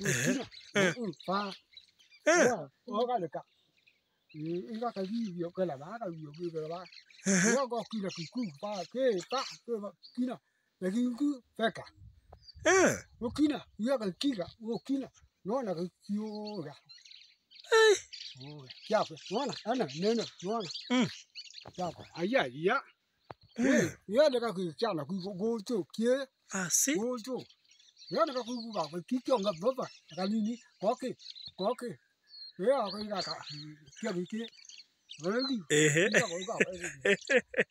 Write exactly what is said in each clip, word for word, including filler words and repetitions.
Ehe. Kina. Eh. Mm, pa. Eh. Wa, wa kaleka. Eh, ika kavivyo kela ba, kavivyo kela ba. Ehe. Wa ko kina kiku, pa, ke, pa, ke, pa, kina. Lakini ku feka. Eh. Ukina, uya kakika, ukina. Nona kakioga. Eh. Oh, kyakwe. Nona, ana, nena, nona. Mm. Kyakwe. Aya, ya. Eh. Eh, ya ndeka kuikyana kuigocho kie. Asi. Gocho. Ya ndeka kuibuka kwa kikyonga baba. Kanini, koke, koke. Ya kwa ika ka. Kya biki. Ready? Ehe. Ika kwa ika.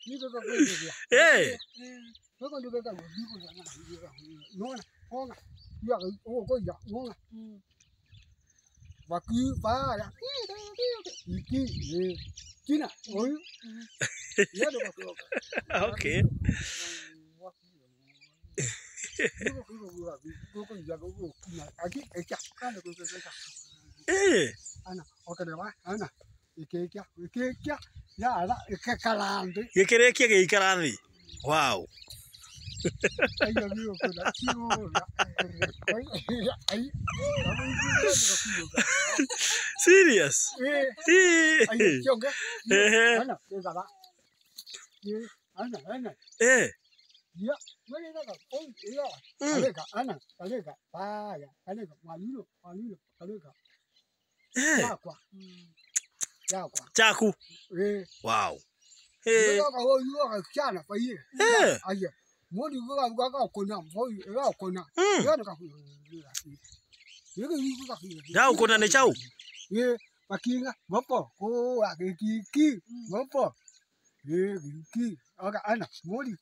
Ika kwa ika. Eh. Nona, nona. Ika kwa ika. Nona. Bakĩ, baaya. Iki, eh. Kina, oyu. Yendo bakioka. Okay. Aki, eka, kana kwa eka. Eh. Ana, okana wa, ana. Ikekya, ikekya. Ya, ala, ikekala nthĩ. Gĩkĩrĩkia gĩikara nthĩ. Wow. Serious? Ehe. Eh. Mm. Eh. Yakwa. Mm. Yakwa. Chaku. Eh. Wow. Eh. Ndoka wo yuo kana faiye. Eh. Aye. Moni kwa kwa kwa kona, moni kwa kona. Mm. Yana ka. Yeke yuko ka. Ya ukona ne chau. Eh, bakinga, mopo, ko, akiki, mopo. Eh, kiki. Aka ana, moni.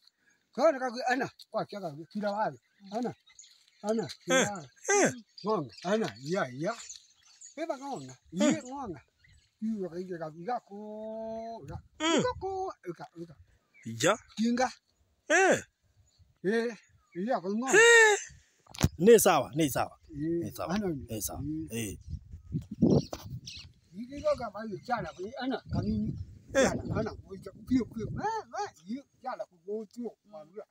Kana ka ana, kwa chaka kila wale. Ana. Ana. Eh, kila wale. Eh. Ng'onga. Ana. Ya, ya. Eba ng'onga. Ye ng'onga. Iwe kaige ka biga ko. Ya. Mm. Ko, ko, eka, eka. Ja. Kinga. Eh. Eh. Iya ko ng'onga. Eh. Nĩ sawa, nĩ sawa. Eh. Nĩ sawa. Ana. Nĩ sawa. Eh. Eh. Ikiga ka bali chana ko ana kanini. Eh. Chana, ana. Ko cha pio pio. Eh, eh. Chana ko go tu. Maruga.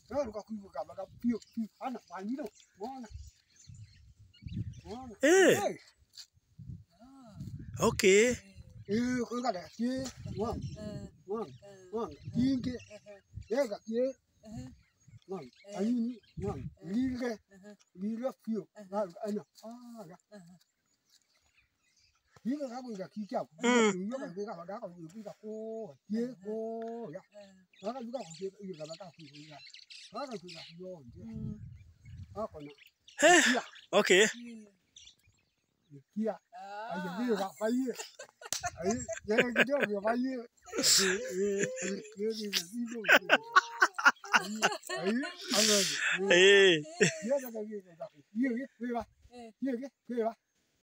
Sasa tukakuibuka mpaka pio, pio. Ana, panino. Mwana. Mwana. Eh. Eh. Okay. Eh, kuibuka da. Kie. Mwana. Mwana. Mwana. Kinge. Yega kie. Mwana. Anini. Mwana. Lile. Lile pio. Ana. Ah, ya. Iwe kakwĩka kĩkya. Mm. Iwe kakwĩka, kakwĩka kũya. Ye kũya. Kakwĩka kũya, iwe kakwĩka kũya. Kakwĩka kũya. Mm. Akona. Eh. Kĩkya. Okay. Mm. Kĩkya. Ah. Aye, iwe kakwĩka. Aye, ye kidogo kakwĩka. Eh, eh, eh, eh, eh, eh. Aye, aye, aye. Eh. Ye kakwĩka. Ye, ye, ye, ye, ye.